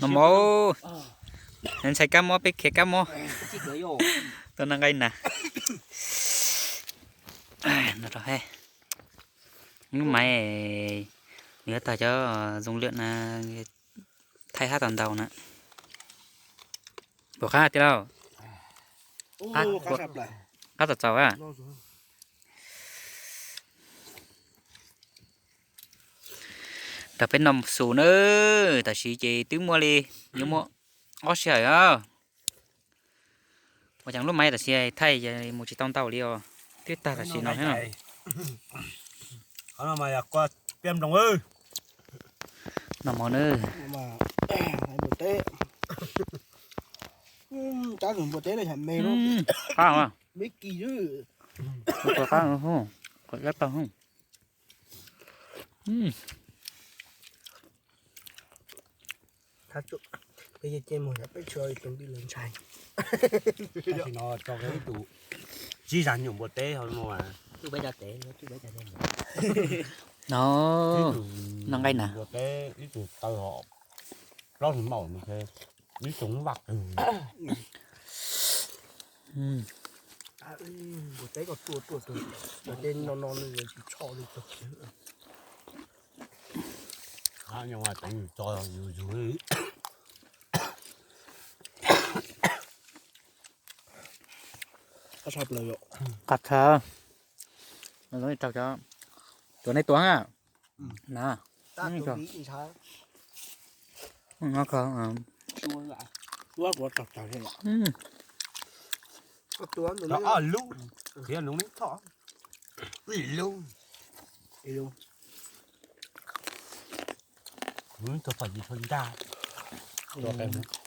No mov, ntxhais kab mob peb khiav kab mob. Tuaj noj nqaij na. Lub maiv nws yuav tag cov zoo lwm na, thaij hab tau ntau na. Puas qab tiag lauj? Qab txaus txaus a. Rau peb noj xus na, tam sim ces twb muaj li, yuav muaj ob sij hawm os. Ua cas lub maiv tam sim thaij mus tsis tau ntau li os, twb tag tam sim no thiab no. Qhov no mas yog kua piaj nploos. Noj mov na. Npua teb, rab npua teb no yog me lub, qab, me kis lub. Qab, qab tau. Peb yeej mus peb tsis ua tus npij lawv ntshai. Tam sim no tso ib tug tsib zag nyuam npua teb hauv no. No, noj nqaij na. Npua teb ib tug taw hom plaub hlis maum no, ib tug vaj kawg. Npua teb koj tuaj tuaj tus, npua teb no no nws tsis tshoj li tus. Tso yus yus. Qab tshaj, tuav nej tuav na. Ob lub, ib lub, ib lub, ib lub,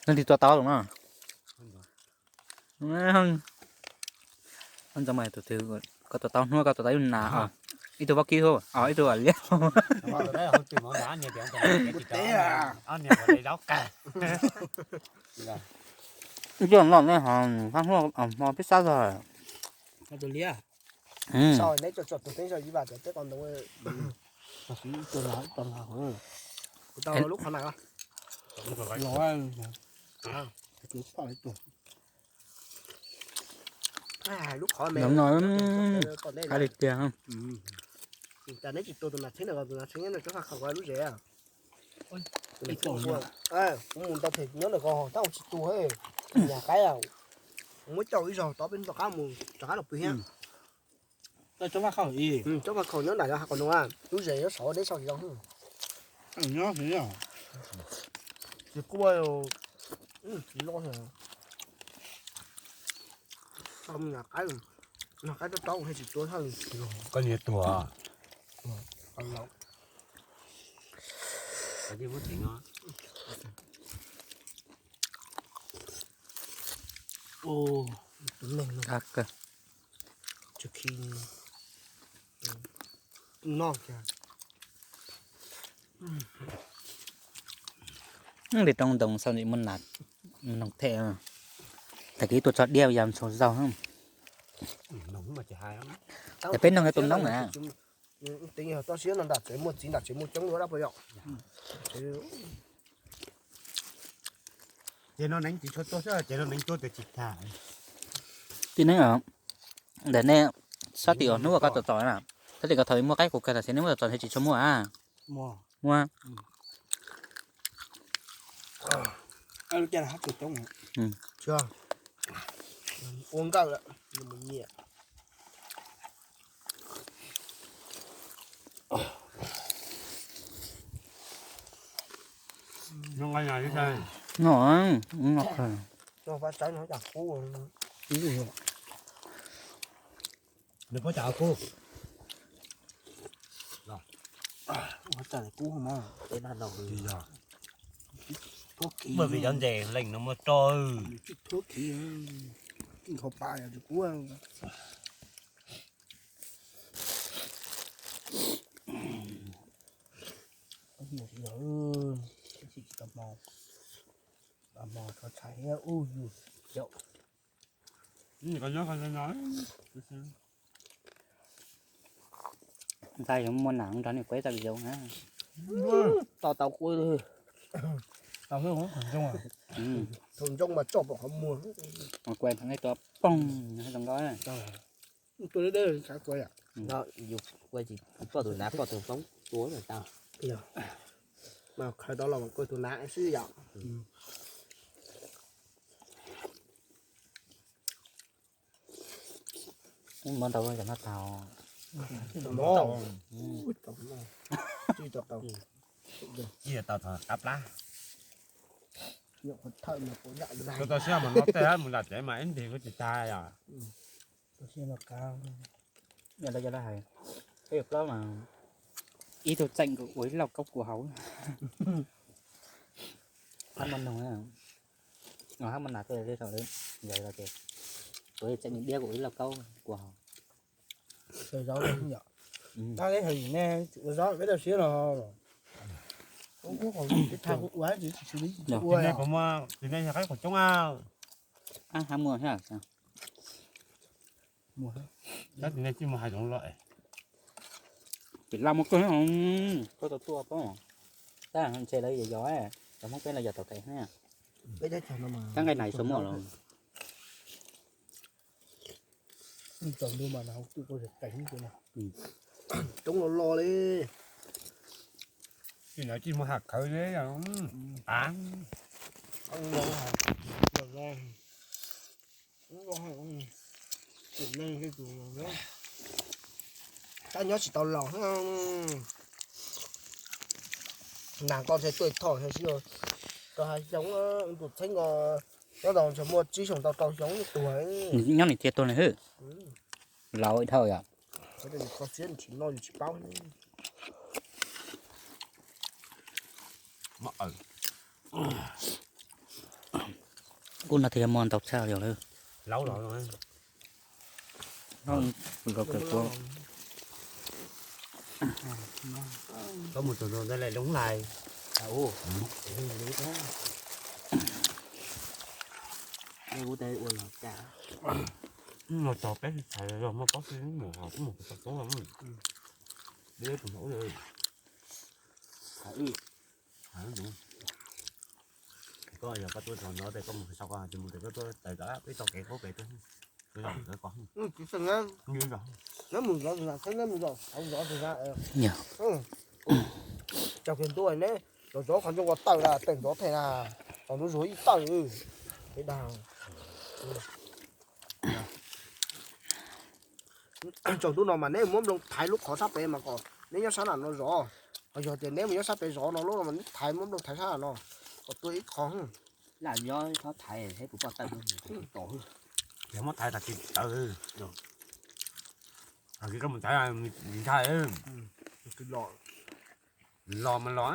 leej twg tua tau los no. Ntxov mas tus twg koj tua tau hnub koj tua tau ib nas, ib tug vaub kib hub, ib tug liab. Ib tug no nej ho fab hnub hmo peb sab zog. Neb tso tso tus teeb zog ib vas cov teb qos ntoo. Kuv tau lub qhov na. Lub qhov me no, qab li tiag. Cas neb tsis tua tus nas txheeb na, tus nas txheeb nyob ntawm tsob faj khaum lub zes. Kuv mus ntau phem nyob ntawm ko tab sis tsis tua, nyas qaib, muab coj ib zaug tod peb rov qab mus rov qab los pw thiab. Tsob faj khaum nyob nram yov hav qos no, lub zes nyob saud deb saud tsis zoo. Tsis quaj, tsis loj. Nyas qaib, nyas qaib tob tob thiaj tsis tua thaj. Koj niag tuag. Li roob ntoo xaus ntxim muaj nas, noog them. Tag kis tuaj tso diab yam ntxhua zaug. Ces peb noog tus noob na. Toj siab no nram tsev muaj txiv nram tsev muaj coob dab puas yom? Ces no neev tsis tshua tuaj xwb, ces no neev tuaj tias tsis tag. Tij neeb, ntawm nej sab tim uas hnub uas koj txom txom na, sab tim ko thaum muaj qaib qus kawg tam sim nej muab txom txom ntshe tsis tshua muaj a. Muaj. Ua nkawj lawm, nyiam. No, no, no, no. Nws puab cas kub? Ua cas kub mas, thuab khiv, vim cov ntses lees no muaj roj. Thuab khiv, kub. Tsis tau hmo, tsis tau hmo tshov tshais thiab ub yus caum. Ntxhais yuav muaj nam nrog nej kuv ib txoj video na. Tau tau kuv. Tau, thaum ntsoog mas tso pom qhov muag. Kuv thaum nej tua poog zoo nkauj. Tua deb deb kav kuv yom. Yus ua tsis pom tus nav pom tus poob tua tau. Mas khaws tau los mas kuv tus nav xwb yom. Muab ntau cov no tau. Cia tau qab plab. Tus tau siab mas no tej mus lam tsev mas ib ntig kuj tsis tag yom. Yog li cov lawv hais, peb yuav plaub mas ib tug txeem ua ib lauj kaub kua hauv. Hab muaj noog, hab muaj nas tej li thaum yog los ces tua txeem diab ua ib lauj kaub kua hauv. Tab li hais ne, ua zaub peb tau siab no. Ua tsis xws li ua. Tus nej yog qaib qus coob. Hab muaj thiab. Tab sis nej tsis mus hais zoov los es. Pem laj muaj kawg, koj tau tuaj poob. Tab ntshe lawv yog yog, cov Hmoob peb lawv yog tau tais thiab. Tab nqaij nais xuas muaj los. Coob los los li. Tsis nov tsis mus has khawv li. Tab nyob tsis tau laus. Nas koj ntshe tuaj thom thiab xwb. Rau hav xyoob tus txheeb ko, nyob tau ntshe muaj tsib xyoos tau rau xyoo tuag. Nyob nim tiag tuag na hwb. Laus dhau yom. Koj siab tsis noj yus tsis paub. Kuv no tias muaj ntau tshaj yog lawm. Laus los. Koj mus txog ntawd lawm loob lais. Los txog peb tsis txhais los muaj pob txhawb mus txog toob los. Koj yog koj tuaj txog no tes koj mus sau koj tsis mus tes koj tuaj tawm tom peb txoj kev qub pem tuaj. Neb mus zov tus nas, neb mus zov, neb mus zov, zov tus nas. Cog kiag ntua neb, zov zov qhov ncoo ua tawm na, teem zov them na, tau ntuj zuag ib tawm. Peb dag. Tsaus ntuj no mas neb muab nplooj thaiv lub qhov sab pem mas kom neb nyob sab nram no zov. Ho yog tias neb mus nyob sab pem zov no lub no mas neb thaiv muab nplooj thaiv sab nram no kom tua ib qho. Lam nyob txhob thaiv thiab kuv poj tawm lub to. Yog muab thaiv tas kis tawv. Kis koj mus thaiv ntshai. Los mas los.